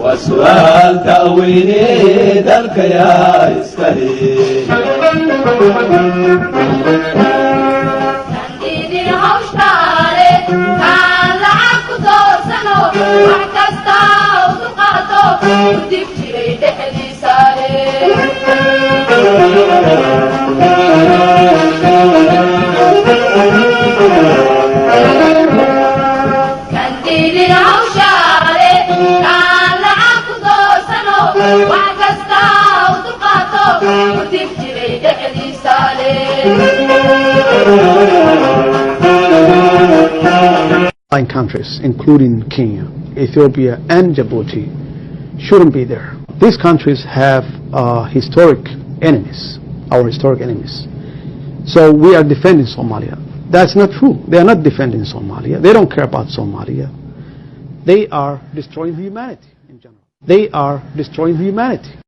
Waa su'aal da'weyne, dalka yaa iska leh? Idin hawshtaale kaan lacag ku doorsano, wax kasta u dulqaato, u dib jiray dhexdiisaale. Kan diidin hawshaale, kaan lacag ku doorsano, wax kasta u dulqaato, u dib jiray dhexdiisaale. Countries, including Kenya, Ethiopia, and Djibouti, shouldn't be there. These countries have historic enemies, our historic enemies. So we are defending Somalia. That's not true. They are not defending Somalia. They don't care about Somalia. They are destroying humanity in general. They are destroying humanity.